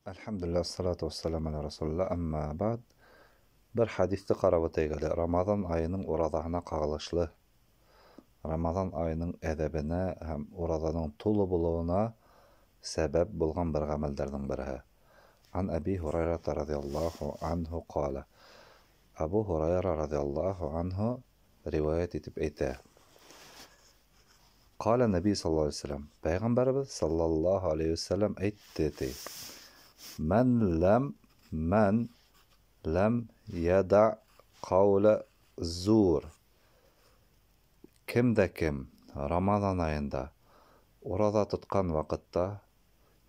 Әлхәмдүлилләһ, ассалату вассаламу аля расулилләһ, әммә бәғд. Бер хәдиҫте ҡарап үтәйек әле. Рамаҙан айының ураҙаһына ҡағылышлы. Рамаҙан айының әҙәбенә һәм ураҙаның тулы булыуына сәбәп булған бер ғәмәлдәрҙең береһе. Ан Әби Һурайрата радиаллаһу анһу ҡала. Әбу Һурайра радиаллаһу анһу риүәйәт итеп әйтә. Ҡала Нәби саллаллаһу алейһи вәсәлләм. Пәйғәмбәребеҙ саллаллаһу алейһи вәсәлләм әйтте ти. Мән ләм яда ҡаула зур. Кем дә кем Рамаҙан айында ураҙа тотҡан ваҡытта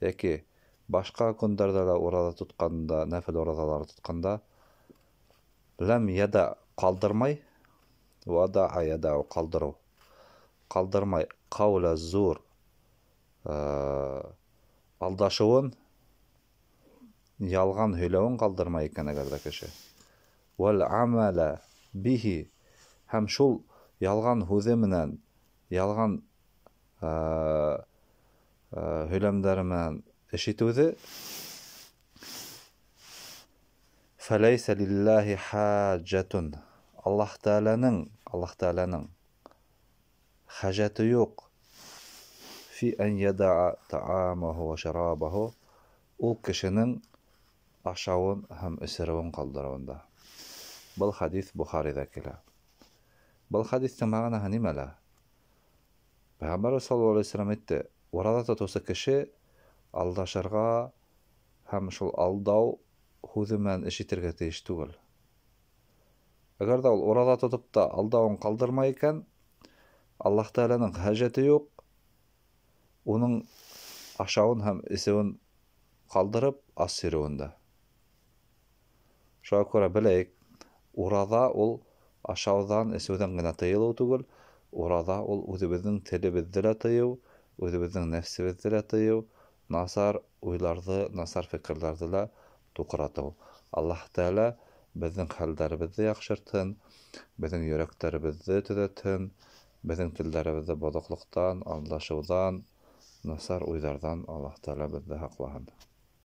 йәки башҡа көндәрҙә лә ураҙа тотҡанда, нәфел ураҙалары тотҡанда ләм яда ҡалдырмай, вада'a ядау ҡалдырыу. Ҡалдырмай ҡаула зур алдашыуын, ялған һөйләүен ҡалдырмай икән әгәр ҙә кеше. Вәл амала бихи, һәм шул ялған һүҙе менән, ялған һөйләмдәре менән эш итеүҙе фәләйсә лиллаһи хаҗатун. Аллаһ Тәғәләнең хәжәте юҡ фи ән яда'a таамаһу ва шарабаһу, ул кешенең ашауын һәм эсереүен ҡалдырыуында. Был хәдиҫ Бухариҙа килә. Был хәдиҫтең мәғәнәһе нимәлә? Пәйғәмбәр саллаллаһу алейһи ва сәлләм әйтте, ураҙа тотоусы кеше алдашырға һәм шул алдау һүҙе менән эш итергә тейеш түгел. Әгәр ҙә ул ураҙа тотоп та алдауын ҡалдырмай икән, Аллаһ Тәғәләнең хәжәте юҡ, уның ашауын һәм эсеүен ҡалдырып ас йөрөүендә. Шуға күрә беләйек, ураҙа ул ашауҙан, эсеүҙән генә тыйылыу түгел, ураҙа ул үҙебеҙҙең телебеҙҙе лә тыйыу, үҙебеҙҙең нәфсебеҙҙе лә тыйыу, насар уйларҙы, насар фекерҙәрҙе лә туҡратыу. Аллаһ Тәғәлә беҙҙең хәлдәребеҙҙе яҡшыртһын, беҙҙең йөрәктәребеҙҙе төҙәтһен, беҙҙең телдәребеҙҙе боҙоҡлоҡтан, алдашыуҙан, насар уйҙарҙан Аллаһ Тәғәлә беҙҙе һаҡлаһын.